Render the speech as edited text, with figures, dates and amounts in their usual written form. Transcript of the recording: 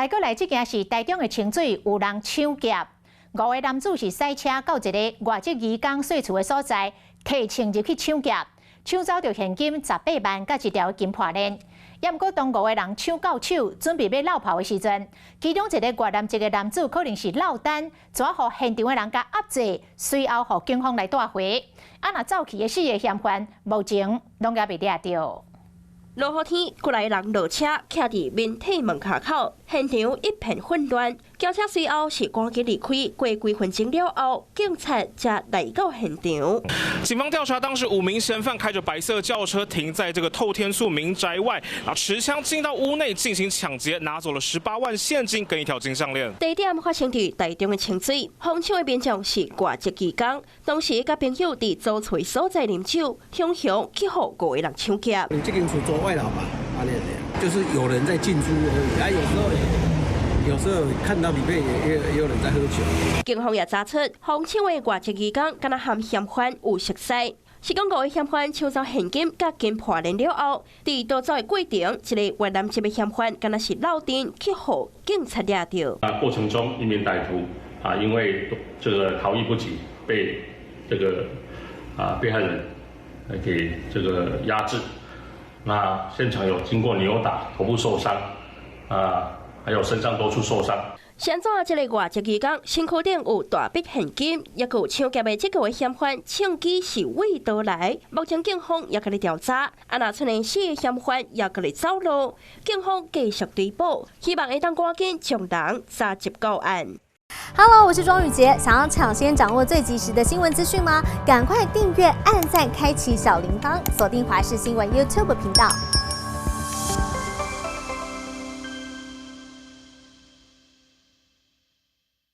閣來這件是台中的清水有人搶劫，五个男子是駛車到一个外籍移工稅厝的所在，提槍入去搶劫，搶走著現金18萬，佮一條金破鏈。猶毋過當五个人搶到手，準備欲落跑的時陣，其中一个越南籍的男子可能是落單，怎予現場的人共壓制，隨後予警方來帶回。啊，若走去的四个嫌犯，目前攏猶未掠著。落雨天，幾來人落車，徛佇民宅門跤口，現場一片混亂。轎車隨後是趕緊離開，過幾分鐘了後，警察才來到現場。警方調查，當時五名嫌犯開着白色轎車停在這個透天厝民宅外，然後持槍進到屋內進行搶劫，拿走了18萬現金跟一條金項鏈。地點發生佇台中的清水，哄搶的民眾是外籍移工，當時佮朋友佇租厝所在啉酒，雄雄去予五个人搶劫。你這間厝租外勞嘛，按呢，就是有人在進出而已，啊，有時候看到裡面也有人在喝酒。警方也查出，哄搶的外籍移工敢若和嫌犯有熟似，是講五个嫌犯搶走現金佮金破鏈了後，佇逃走的過程，一个越南籍的嫌犯敢若是落單去予警察掠著。啊，過程中一名歹徒啊，因為這個逃逸不及，被這個被害人給這個壓制。那現場有經過扭打，頭部受傷，啊，還有身上多處受傷。是按怎這个外籍移工身軀頂有大筆現金，抑閣有搶劫的這個嫌犯，槍支是佗佗來？目前警方猶閣咧調查，啊，若出現四个嫌犯猶閣咧走路，警方繼續追捕，希望會當趕緊將人查緝到案。 Hello，我是莊宇傑，想要搶先掌握最及時的新聞資訊嗎？趕快訂閱、按讚、開啟小鈴鐺，鎖定華視新聞 YouTube 頻道。